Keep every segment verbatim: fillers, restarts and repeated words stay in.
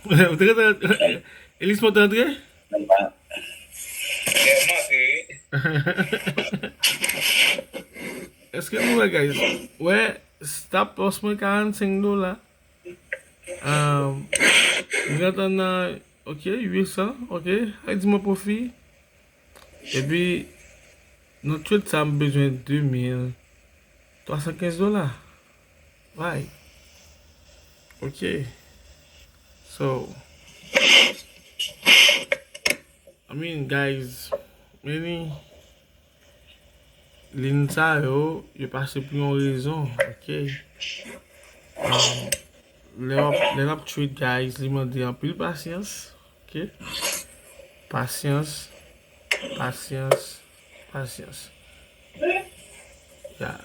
Ou te rentre? Elisma te antre? Mwen pa- Mwen antre, wi. Èske nou wè, guys? Wè, stop loss mwen karannsenk dola. Um, mwen gentan nan, ok, uit san, ok. Ay, di mwen pwofi. Epi, nan trade sa, m bezwen de mil twa san kenz dola. Why? Ok. So, I mean, guys, many lin sa yo, yo pase pou yon rezon, ok? Um, lè w ap, lè n ap trade, guys, li mande anpil pasyans, ok? Pasyans, pasyans, pasyans. Ya.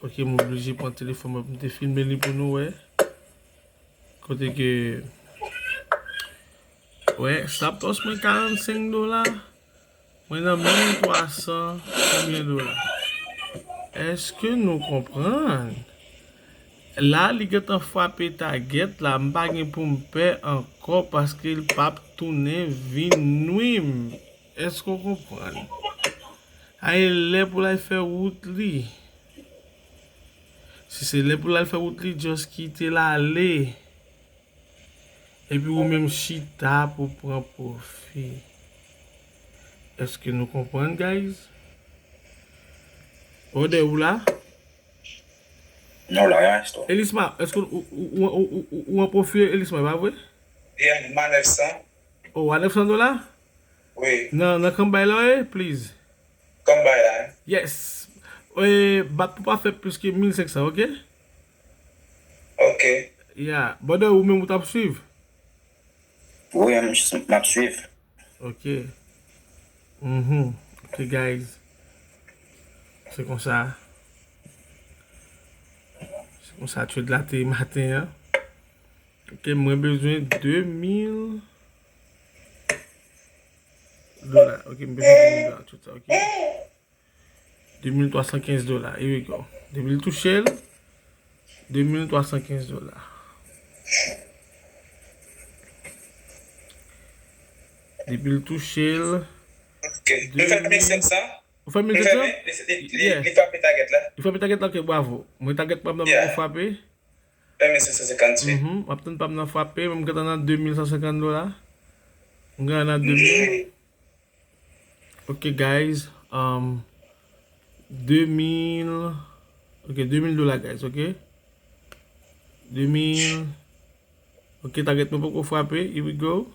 Ok, m oblije pran telefòn mwen pou m te filme li pou nou wè. Kote ke, wè, stop loss mwen karannsenk dola. Mwen nan mil twa san konbyen dola? Èske nou konprann? La, li gentan frape target la, m pa gen pou m pè ankò paske l p ap tounen vin nwi m. Èske w konprann? A, e lè pou l al fè wout li. Si se lè pou l al fè wout li, just kite l ale. Epi ou menm chita pou pran pwofi. Èske nou konprann, guys? Order ou la? Non, la, ya, store. Elisma, èske ou, ou, ou, ou, ou, ou an pwofi, Elisma, pa vre? Yeah, m a nèf san. Oh, a nèf san dola? Wi, Nan, nan kanbay la, eh, please. Kanbay la. Yes. Eh, bat pou pa fè plis ke mil senk san, ok? Ok. Yeah. Brother, ou menm ou t ap swiv? Wi, m, m ap swiv. Ok. Mhm. Ok, guys. Se konsa. Se konsa trade la te maten an. Ok, mwen bezwen de mil dola. Ok, m bezwen de mil dola, tout sa, ok? De mil twa san kenz dola. Here we go. Depi l touche l, de mil twa san kenz dola. Depi l touche l, Ok. Nou fè mil senk san. Ou fè Nou mil fè senk san? mil, li, li, li, li frape target la. Li frape target la, ok, bravo. Mwen target pa m nan poko frape. Fè mil senk san senkanntuit. Mhm, m ap tann pa m nan frape, men m gentan nan de mil san senkant dola. M gentan nan de mil. Ok, guys. Um, de mil. Ok, de mil dola, guys, ok? De mil. Ok, target mwen poko frape. Here we go.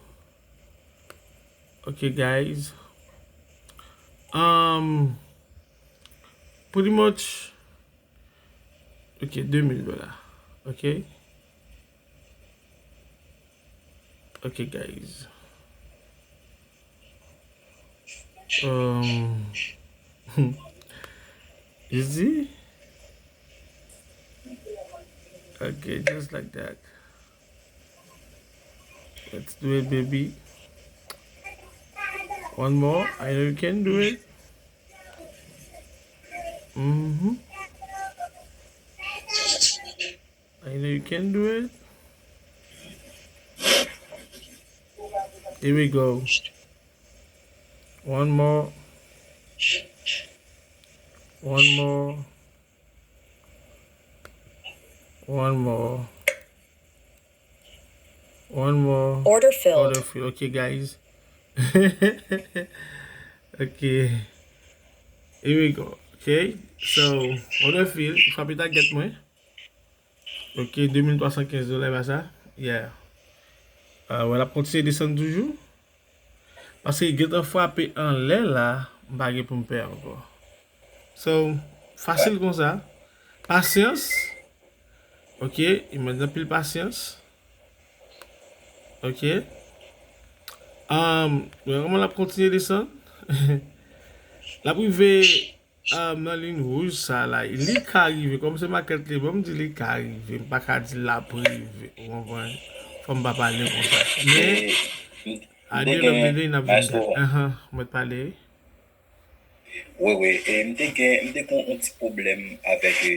Ok, guys. Um, pretty much. Ok, de mil dola. Ok. Ok, guys. Um, you see? Okay, just like that. Let's do it, baby. One more. I know you can do it. Mm-hmm. I know you can do it. Here we go. One more. One more. One more. One more. Order filled. Order filled. Okay, guys. Okay. Here we go. Okay. So, order filled. Frape target mwen. Ok, de mil twa san kenz dola, e pa sa? Yeah. Ah, wè, l ap kontinye desann toujou. Paske li gentan frape anlè la, m pa gen pou m pè ankò. So, fasil konsa. Pasyans. Ok, li mande anpil pasyans. Ok. Um, wè kòman l ap kontinye desann. L ap rive Ah, nan liy wouj sa la, li ka rive. Kòm se makèt li, bon, m di li ka rive. M pa ka di l ap rive. Ou konprann? Fò m pa pale konsa. Men, at the end of the day, n ap vin gade. Ahan, mwen t pale, wi. Wi, wi. E m te gen, m te gen yon ti pwoblèm avèk, e,